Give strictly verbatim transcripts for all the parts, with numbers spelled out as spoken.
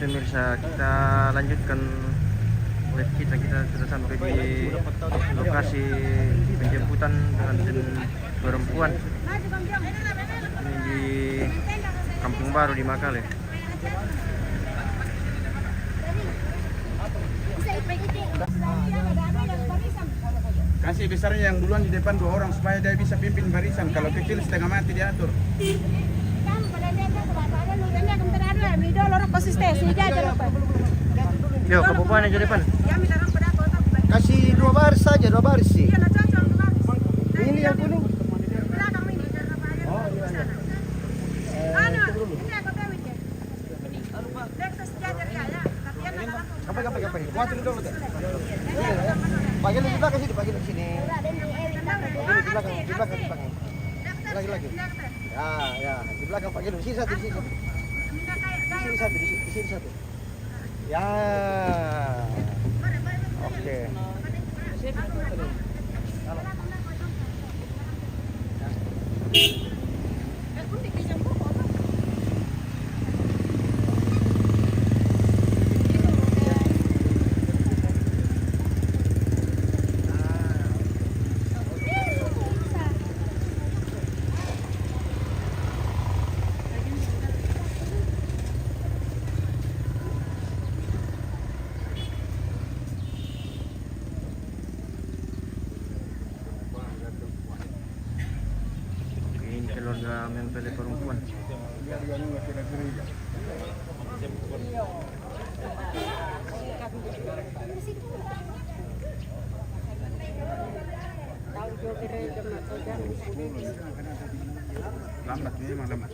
Pemirsa, kita lanjutkan live kita. Kita sudah sampai di lokasi penjemputan pengantin perempuan. Ini di Kampung Baru di Makale. Kasih besarnya yang duluan di depan dua orang supaya dia bisa pimpin barisan. Kalau kecil setengah mati diatur. Yo, kabubuhan aja depan. Kasih dua baris saja, dua baris sih. Ini yang kuning. Apa, apa, apa? Kuat dulu, dulu. Panggil di belakang sini, panggil di sini. Di belakang, di belakang, di belakang. Lagi, lagi. Ya, ya, di belakang panggil. Di sini satu, di sini satu. Di sini satu, di sini, di sini satu. Ya. Oke. Ini keluarga mempelai perempuan. Lambat, memang lambat.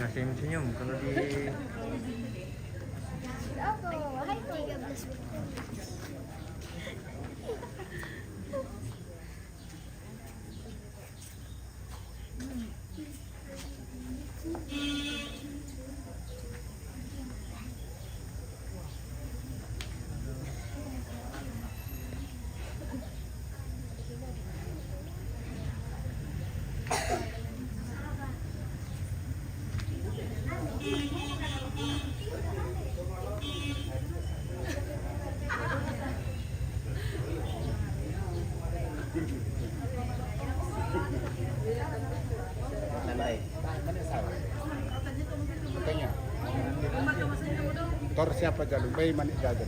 Masih senyum kalau di Tor siapa jalu? Bay manik jajan.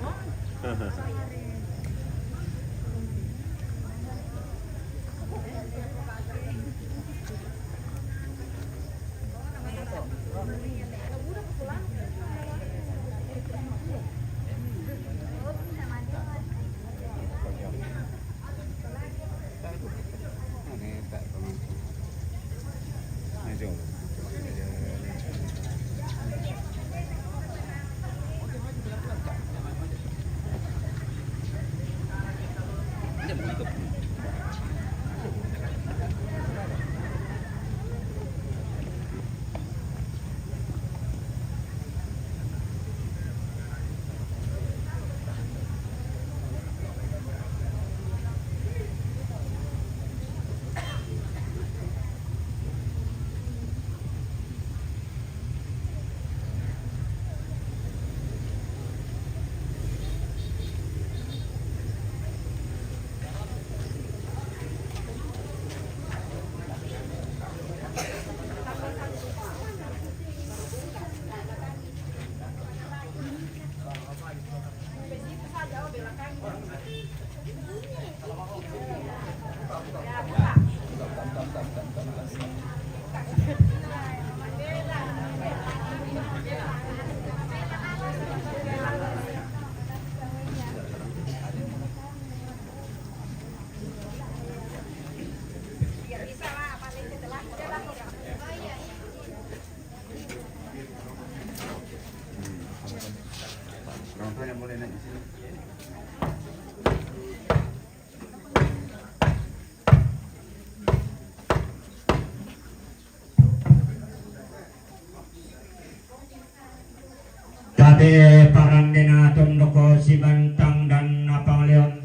Eh, parandena tondoko sibantang dan napangleon.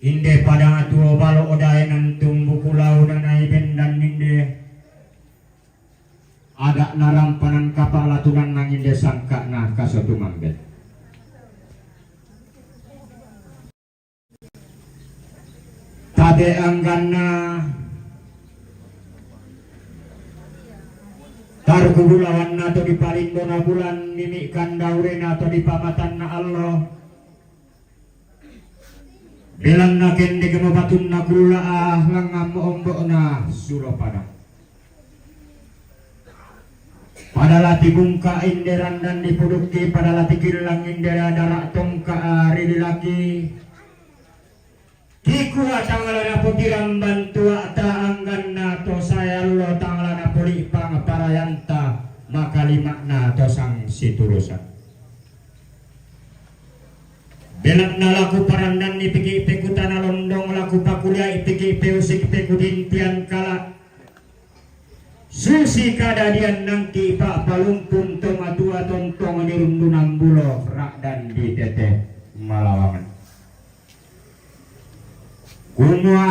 Inde padang tuo balo odaenan tumbuku lau nanai bendan ninde. Ada narampanan kapala tunan nanginde sangkana kasotumamben. Tabe angganna tarukubulawanna to dipalindona bulan mimik kandaurena to dipamatanna allo. Belanna kendek mo batunna kulla ah langngan mo ombokna sulo padang. Padala tibungka inde randan dipudukki, padala tikillang inde dara tongka rililaki. Kikua tangala napotiramban tuata angganna to sae allo tangala napolipang parayanta makalimakna to sang siturusan. Belanna laku parandanni piki pekutana londong, laku pakuliai piki peusik pekudintian kala. Susi kadadian nangki pa'palumpun to matua tontong nirundunan bulo ra'dan ditete malawangan. Kumua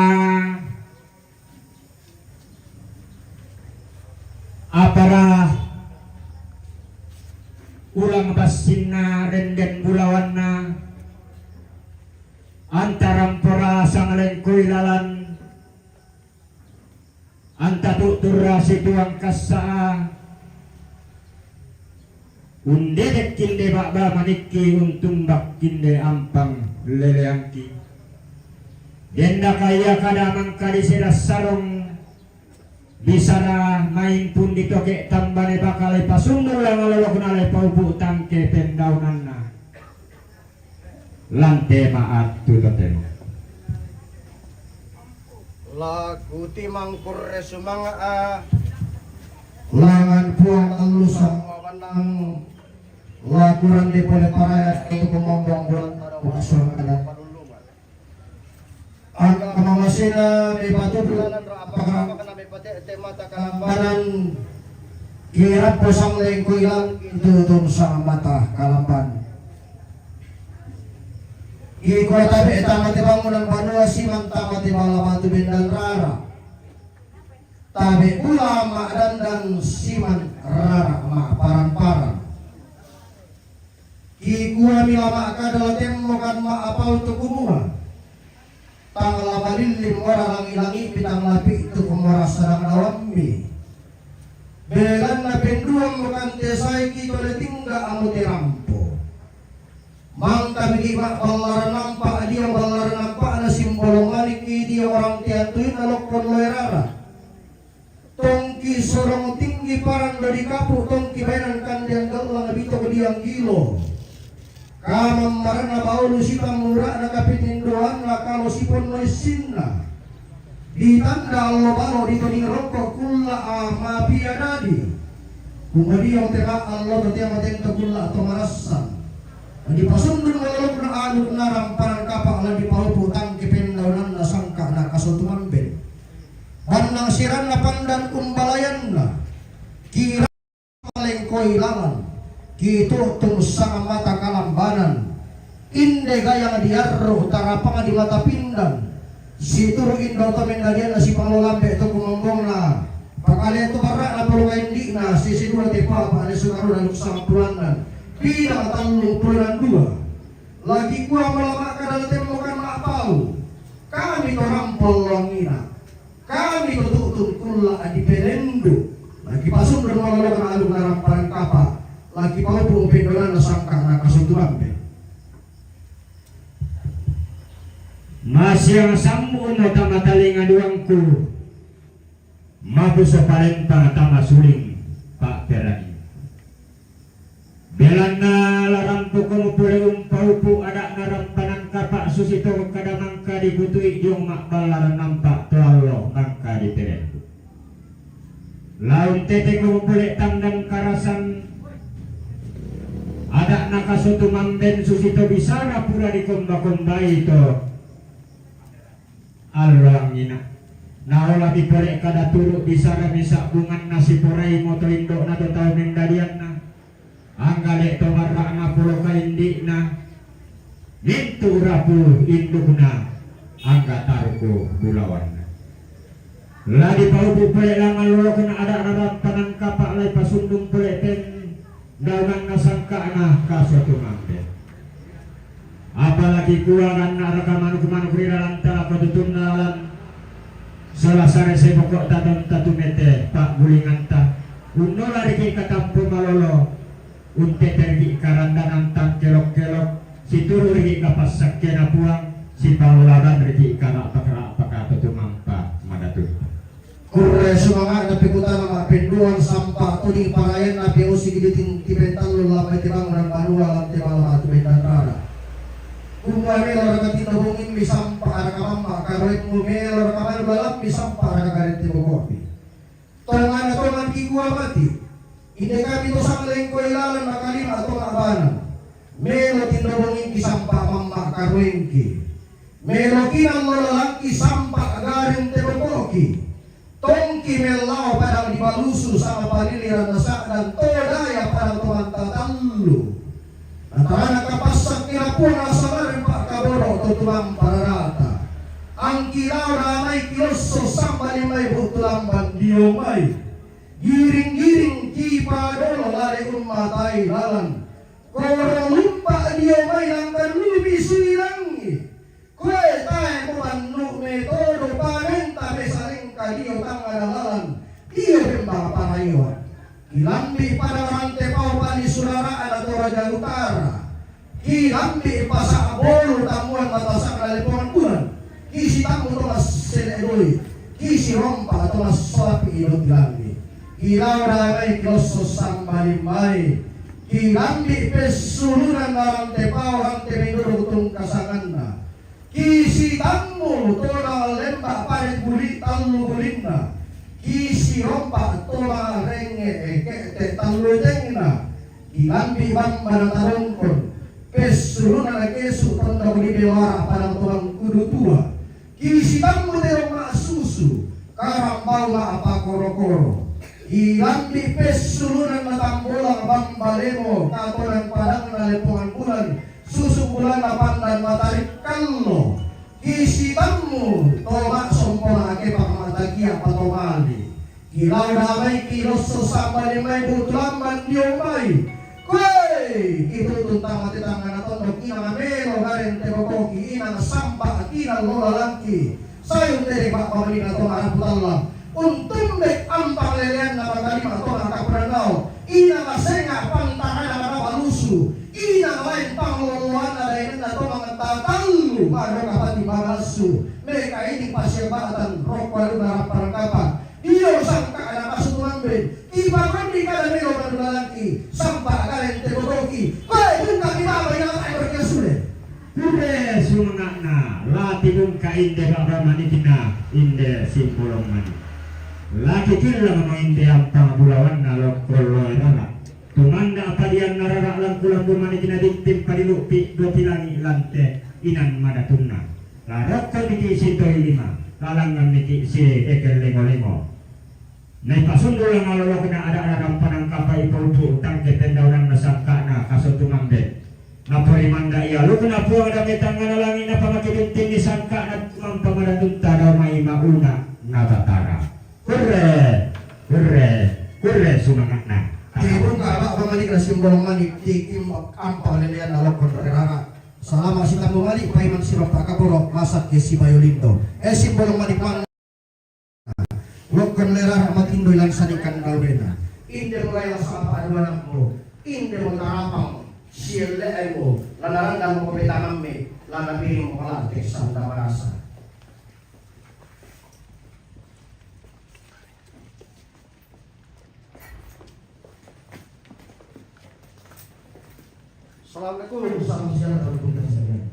apara ulang bassinna renden bulawanna antara mpora sanglengkoi lalan Anta tu'turra situang kassa'a, undedek kinde ba'ba manikki, untumbak kinde ampang leleangki. Dendaka ia kada mangka disera sarong bisara maing pun ditoke tambane bakale pasundul langalolokna le paupu tangke pendaunanna. Lante ma'attu totemo. Laku timangkurre sumanga'a. Langan Puang allusa. Mawannang laku rande pole paraya tu kumombong bulan pada puasa ada. Angka mamasena me patudu lalan ra apakana me patete mata kalambanan. Kirappo sanglengkoi lan tutun sang mata kalamban. Iko tabe tama te bangunan banua siman tama te bala batu bendan rara. Tabe bula ma'dandang siman rara ma'parang-parang. Kikua mila ma'kada latemmo kan ma'apau tu kumua. Tang la malillim mora langi-langi'mi, tang la pi'tu mora sadang dawammi. Belanna penduammo kan te saeki to le tingga amo te rampo. Mangkami ki ma'ballaran nampa, dio ballaran nampa'na simbolo manikki dio orang te antuinna lokkon loe rara. Tongki sorong tinggi parang dodi kapu, tongki baenan kandean gallang bitong diang gilo. Kamammaranna baulu sitammu ra'na kapitindoanna kalo siponno issinna. Ditanda allo balo ditoding rokko kulla a mapia dadi. Kumodiong tera allo to temo tento kulla to marassan. Dipasundun lalokna anu narampanan kapa la dipaupu tangke pendaunanna sangka na kasotumamben. Bannang siranna pandan umbalayanna, kira lengkoi lalan, kitu'tun sang mata kalambanan, inde gayang diarru tarapang di mata pindan, situru indo to mendadianna sipanglo lambe to kumombongna, pakale to barra'na polo kaindi'na, sisi dua te papa ne sukaruna luk sampulanna, pidang tallung pulunan dua. Lagi kua mala ma'kada latemmo kan ma'pau, kami to rampo alloangina. Kami to tu'tun kulla a dipelendu, lagi pasundun malolokna aluk narampanan kapa, lagi paupu pendonanna sangka na kasoturambe. Masiang sammu mo tama talinga duangku, mabuso palenta tama suling pa'perani. Belanna la rampokomo pole umpaupu ada'na rampanan kapa susito kada mangka dikutui diong ma'ballaran nampa to allo mangka diperendu. La untetekomo pole tangdan karasan ada'na kasotumamben susito bisara pura dikomba-kombai to alloangina. Naolami pole kada turu' bisara mi sa'bunganna siporai mo to indo'na to tau mendadianna. Angga le' to marra'na polo kaindi'na, mintu' rapu indukna, angga taruku bulawanna. La dipaupu' pole langngan lolokna ada' rarampanang kapa' la dipasundung pole ten daunanna sangka'na kaso tumambe. Apalagi kua ganna' raka manuk-manuk ri lalanta, lako tutunna lalan sola sare seboko'ta tonta tumete pa'gulinganta, unnola riki' katampo malolo, unteteriki' karandanan tangkelok-kelok, situru' riki' kapassakkena Puang, sipaoladan riki' kara'pak-ra'pak atau tumampa madatunta. Kurre sumanga'na pekutana ma'penduang sampa' tuli paraenna peosiki ditinti pentallu lambai tibangunan banua lante bala matu bendan rara. Kumua melo raka tinno bongimmi sampa' raka mamma' karoemmu, melo raka manu balammi sampa' raka garente boko'mi. Tongana tongan kikua mati, inde kami to sanglengko ilalan nakalima to ma'bana. Melo tinno bongingki sampa' mamma' karoengki. Melo kinang lo lalangki sampa' garente boko'ki. Tongki mellao padang dibalusu sama paliliran nasa'dan to daya padang to mantatallu. Natarana kapassakkina Puang asalareng pa'kabodo to tumampa rarata. Angki lao damai kilosso sambali mai bu'tu lamban dio mai. Giring-giring kipadolo lale ummatai lalan. Koro lumpa dio mai langkan lumi suirangi. Koe tae mubannu metodo pamenta mesalengka dio tangngana lalan, dio bemba parayoan. Kilambi pada rante pau pani surara'na Toraja Utara. Kilambi pasa' bolu tammuan matasa'na lepongan bulan. Kisitammu to massele doi. Kisirompa to massolapi ido kilambi. Kilau damai kilosso sambali mai. Kilambi pessulunan rante pau rante menduduk tungkasanganna. Kisitammu tona lemba pare buli tallu bulinna. Kisirompa tona renge ekete tallu tengna. Kilambi bambana tarongkon. Pessuluna nakesu tondok di bewara padang tobang kudu tua. Kisitammu tero ma'susu. Karambau ma'pakoro-koro. Kilambi pessuluna natambolang bambalemo katonang padangna lepongan bulan. Susu bulanna pandan matarik kallo. Kisitammu to ma'sompo ma'kepa ma'takia patomali. Kilau damai kilosso sambali mai bu'tu lamban dio mai. Koe kitutun tamate tangngana tondok inang melo garente bokoki inang sampa kinang lola langki. Sayung tere pa'pamalina to ma'rapu tallang. Untumbe ampang leleanna makalima to ma'kapuranao. Inang senga' pantarana manabalusu. Inang lain pangloloanna daenanna to mangtatallu ma'doka pati mabalassu. Meka ini pasiabatan rokko aluna rapparangkapa. Dio sangka'na masutu lambe. Ipakondi kada melo manulalangki. Sampa garente bokoki. Koe tungka mi baba ina ai berkesule. Pure sumanga'na, la tibungka inde baba manikna, inde simbolong manik. La kikillang mo inde ampang bulawanna lokko loe rara. Tumanda padianna rara langku-langku manikna dittim padilu'pi dua pilangi lante inan madatunna. La rokko niki sitoi lima, la langngan niki si ekel lengo-lengo. Naipasundul malolokna ada-ada rampanang kapai paupu tangke pendaunanna sangka'na kaso tumambe. Naporimanda ia lukna Puang dame tangngana langi' napamake dittinni sangka'na tumampa madatunta dao mai mauna natatara. Kurre, kurre, kurre sumanga'na. Tibungka baba manikna simbolong manik, tikim ampa leleanna lokkon rerara. Salama sitammu manik, paiman siro pakaboro, masak ke sibayo lindo. Eh, simbolong manik mang. Lokkon lerara matindo ilang sanikan daurena. Inde mulai lasa apa dua nambo. Inde mo tarapang. Sielle aimo. Lana randang mo petangamme. Lana piring mo kalate sanda marasa. Assalamualaikum, salam sejahtera untuk kita sekalian.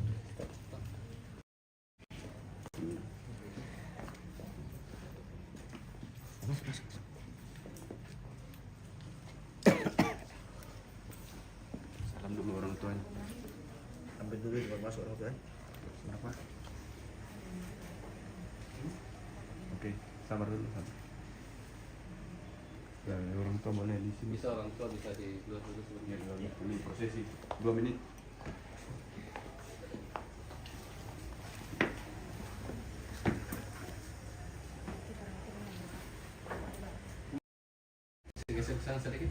Salam dulu orang tua. Ambil dulu, baru masuk orang tua. Kenapa? Oke. Sabar dulu, sabar. Ya, orang tua boleh di sini. Bisa orang tua, bisa di luar dulu sebentar. Ya, di luar. Ini prosesi. Dua menit. Saya geser ke sana sedikit.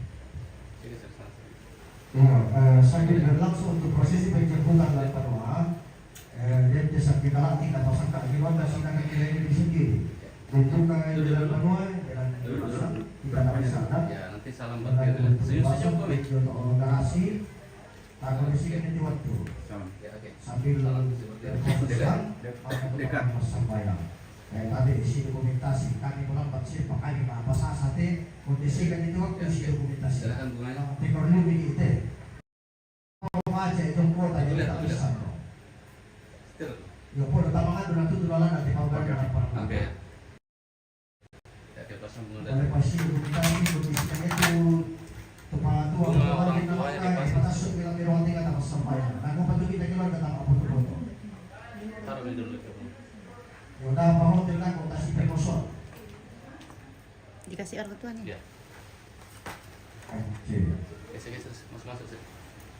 Saya geser ke sana sedikit. Ya, eh, sambil berlangsung untuk prosesi penjemputan dan penuaan, eh, dia bisa kita latih dan pasang kaki ronda, silakan kita ini di sendiri. Untuk, eh, jalan penuaan, jalan dulu, dulu, pasang, kita nggak bisa ada. Ya, nanti salam buat dia. Senyum, senyum, Tommy. Untuk garasi, tak kondisikan itu waktu. Sama. Ya, oke. Sambil berproses, maka kita akan bersembahyang. Eh, tapi isi dokumentasi, kami melambat sih, makanya apa sasa te, kondisikan itu waktu isi dokumentasi. Silakan, Bunga. Nah, tekor lu ini te. Mau aja itu kuota jadi tak bisa. Yo, por tamangan durante tu lalan nanti mau kan. Oke. Ya, kita pasang Bunga. Oleh pasti dokumentasi, kondisikan itu. Tupa tu, orang tuanya kita pasang. Kita masuk dalam ruang tingkat apa sembahyang. Nah, kau patut kita keluar datang apa tu foto. Taruh dulu. Udah mau tenang, kau kasih perkosong. Dikasih orang tua nih. Ya. Oke. Geser, geser, masuk, masuk, sih.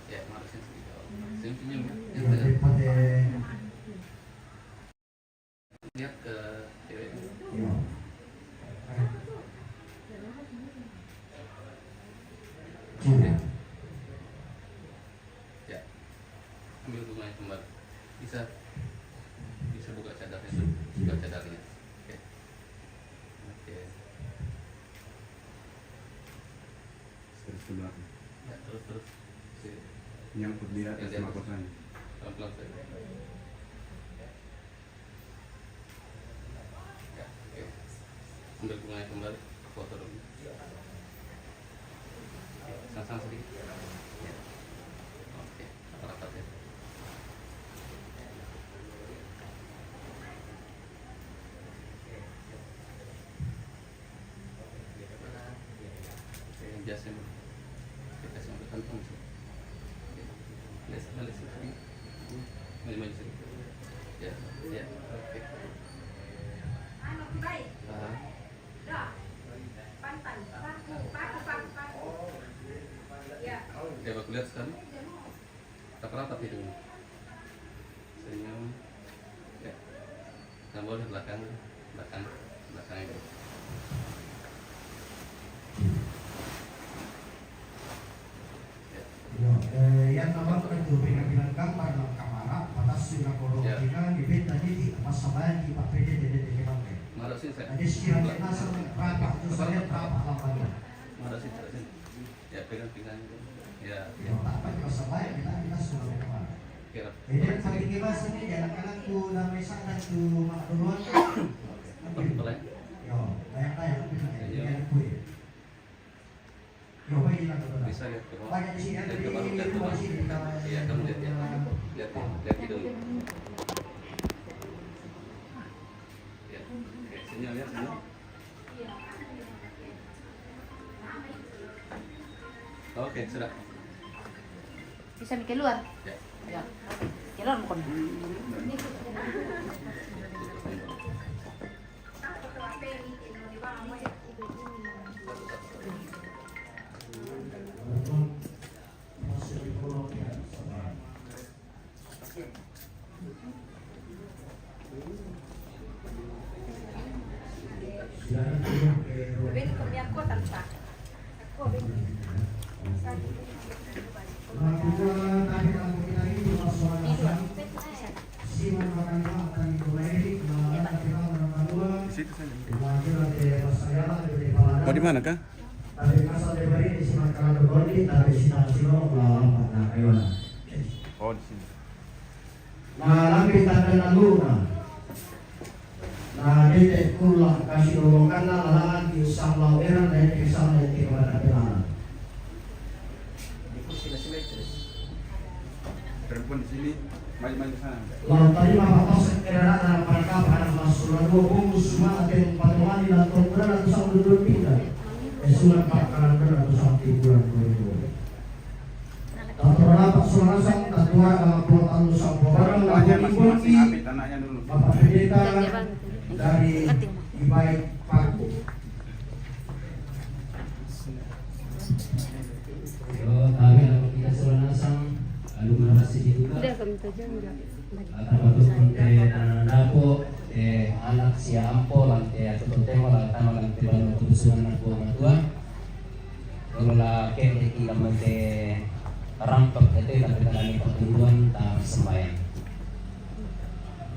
Ya, masuk sini sedikit. Senyum, senyum, ya. Ya, ya, pakai. Lihat ke cewek. Ya. Coba. Ya. Ambil bunganya kembali. Bisa, bisa buka cadarnya. Buka cadarnya. Oke. Oke. Terus ke belakang. Ya, terus, terus. Sini. Nyangkut di atas mahkotanya. Pelan-pelan saja. Ya, oke. Ambil bunganya kembali, foto dulu. Sang-sang sedikit. Ya. Oke, rapat-rapat ya. Oke, jasnya. Kita sampai kantong sih. Oke. Balik, balik sini. Maju, maju sini. Ya, ya, oke. Anu, baik. Aha. Dah. Pantang. Paku, paku, paku, paku. Ya. Coba kulihat sekali. Rata-rata hidungnya. Senyum. Ya. Nah, boleh belakang, belakang, belakang itu. Ya. Yo, eh, yang nampak itu penampilan gambar dalam kamera, batas sudah korong. Ya. Kita di beta di, apa, sama di Pak P D, D D T K Bangke. Marah sini, saya. Jadi sekiranya nasib rapat, itu saya rapat lapangan. Marah sini, marah sini. Ya, pegang pinggang itu. Ya. Ya, tak apa, kita sama ya, kita, kita sudah berkawan. Kira. Jadi, tadi kita sini, ya, anak-anak tu, dan Mesak dan tu, Mak Duluan. Apa tu, Pelai? Yo, banyak tanya, tapi tak ada. Ya. Yang kue. Yo, baik, kita betul. Bisa lihat ke bawah. Banyak di sini, ada di, lihat ke bawah, lihat ke bawah. Di sini, kita. Ya, kamu lihat, ya. Lihat, lihat hidung. Ya. Oke, senyum, ya, senyum. Oke, sudah. Bisa mi keluar? Ya. Ya. Keluar bukan? Di situ saja. Mau di mana kah? Oh, di sini. Na lambi tanda na luna. Na dete kula kasi lolokanna lalangan di usang lau era na ete sana ete pada na pelana. Perempuan di sini, maju-maju sana. Lau tarima papasak era na pada kapa anak masula dua bongus suma aten patemani na tongkura na tusang duduk pindah. Esungan pakanan na tusang tibulan dua ribu. Tatorang Pak Sulanasang, Tatua, eh, Pulau Tandu Sampobarang, Labuan Ibu, Bapak Pendeta dari Ibai Atawa tu' te tana dapo', te anak siya ampo, lan te atu' totemo, lan tama lan te banua kabusungan Puang Matua. Kalau la ke'de' ki lamante rampak ete, tapi tanani patunduan ta sambahayang.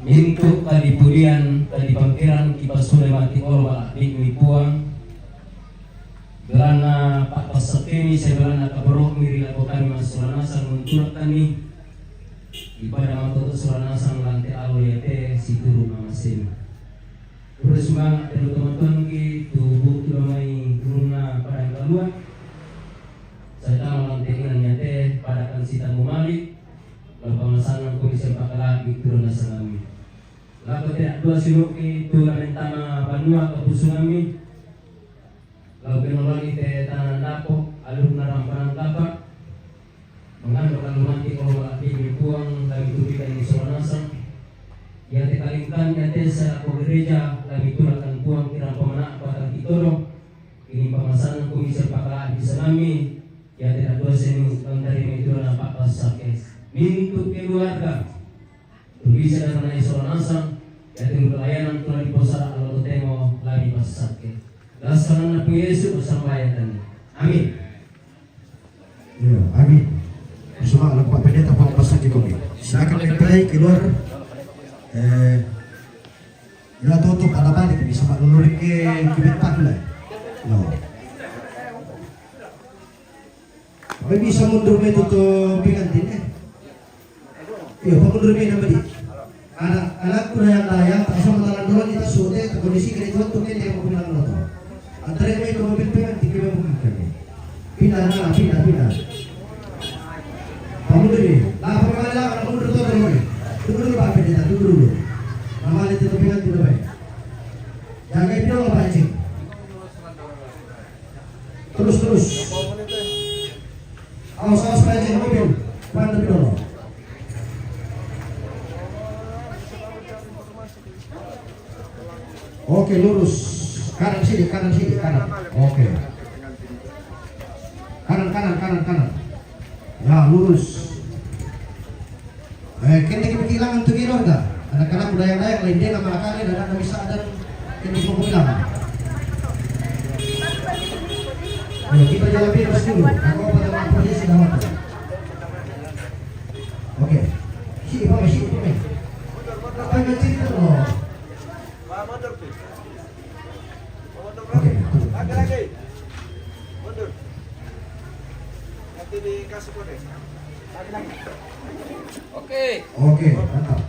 Mintu' kadipudian, kadipampiran, kipasule mati olo mala'bi' mi Puang. Belanna pa'passakkemi, sibawa belanna kaboro'mi ri lako kami massola nasang, muntulakkanni. Ipada matoto sola nasang lan te alo iate situru' mamasemi. Pura sumanga' te tomatuangki tu bu'tu lamai ulunna padang kalua. Saitama lan te inang iate pada kan sitammu mali', la pamasannangkomi siampakala'bi' tu nasangammi. Lako te dua sinu'ki tu lamentama banua kabusungammi. Lau penolongi te tana dapo', alukna rampanang kapa'. Mangando kalumati olo mala'bi' mi Puang, lami tupikan mi sola nasang. Iate kalingkan iate salako gereja, lami tulakan Puang, kirang pamana'pa tangki todo. Ini pamasannangkomi siampakala'bi' sangammi. Iate dua senu' lantarima itu na pa'passakke. Mintu' keluarga. Tu bisa darana isola nasang, iate pelayanan tu nadiposala allo totemo la dipassakke. Dalam assanna Puang Yesus sambayang kami. Amin. Iya, amin. Semua lupa pendeta Puang passakke komi. Silakan mempelai keluar. Eh, ya tutup ada balik ini sama lulur ke kibitak lah. No. Apa bisa mundur itu tu pengantin eh? Iyo, pamundur mi na madi. Ana'-ana'ku dayang-dayang, ta'asa matalandorang ita sude, takondisi kede tuan tu kende mo bilang lo to. Antara mi to mobil pengantin kede mo kikande. Pindah, nah, pindah, pindah. Pamundur mi. Nah, apa kali lah, anak mundur to, tunggu dulu. Tunggu dulu, Pak Pendeta, tunggu dulu. Nama itu pengantin, Pak? Jaga itu, Pak Cik. Terus, terus. Awas, awas, Pak Haji, mobil. Depan tapi dulu. Oke, lurus. Kanan sini, kanan sini, kanan. Oke. Kanan, kanan, kanan, kanan. Ya, lurus. Eh, kende ki kehilangan tu keluarga. Anak-anakku dayang-dayang lain dia nama kali dan ada bisa ada kende ki kehilangan. Ayo, kita jalan bebas dulu. Aku pada posisi dah waktu. Oke. Si Ipa, si Ipa. Apa yang cerita lo? Oke. Lagi, lagi. Mundur. Nanti dikasih kode. Lagi, lagi. Oke. Oke, mantap.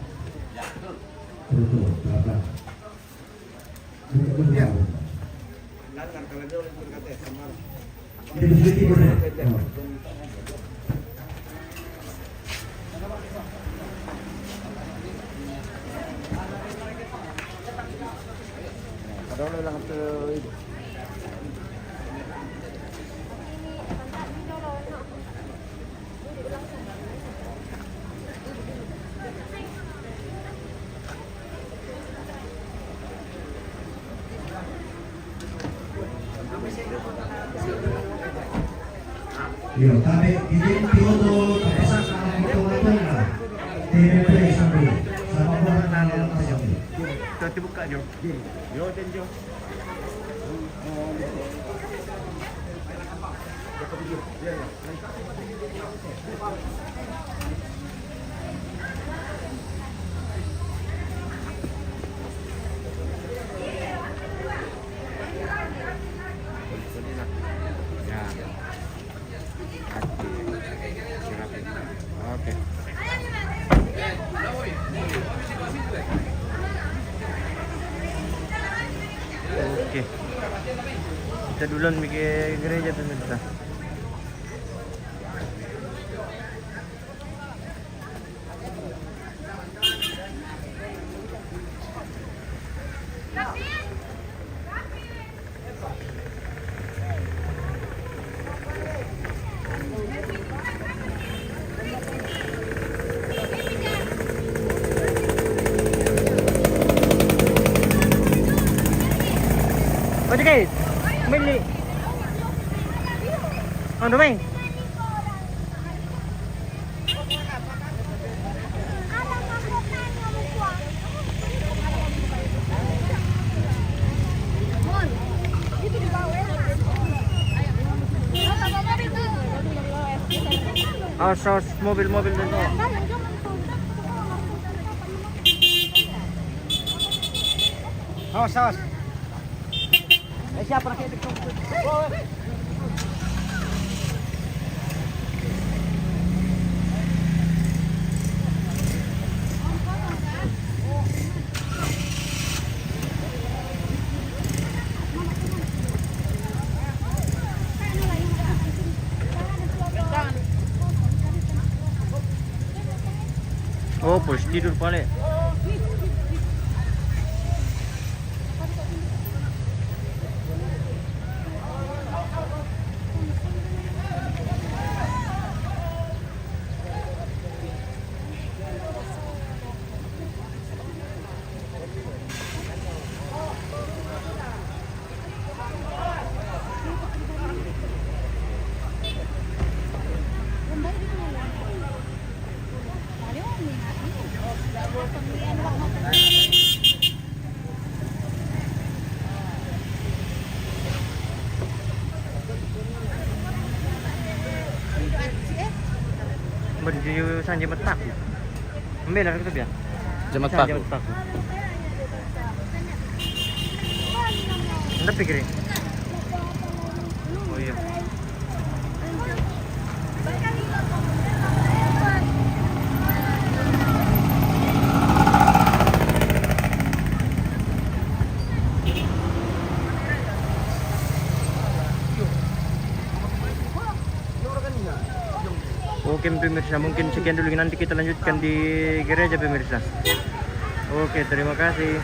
Terus, terus, pelan-pelan. Buka, buka, buka. Langan, kalau dia udah berkata, sama. Iyo, tabe' ki tempi oto tapasaka' motong-motongan. Tebe' pole sambil sama buah nalal sambil. Tuh, dibuka, Jo. Jo, dan Jo. Oke. Oke. Kita duluan mikir gereja tuh, pemirsa. Oke, beli. Ano, may? Awas, awas, mobil, mobil dito. Awas, awas. Eh, siapa lagi? Oh, pos tidur pale. Baju sanji metak. Ambil lah kita biar. Jamat paku. Jamat paku. Anda pikirin. Oh iya. Oke, pemirsa, mungkin sekian dulu, nanti kita lanjutkan di gereja, pemirsa. Oke, terima kasih.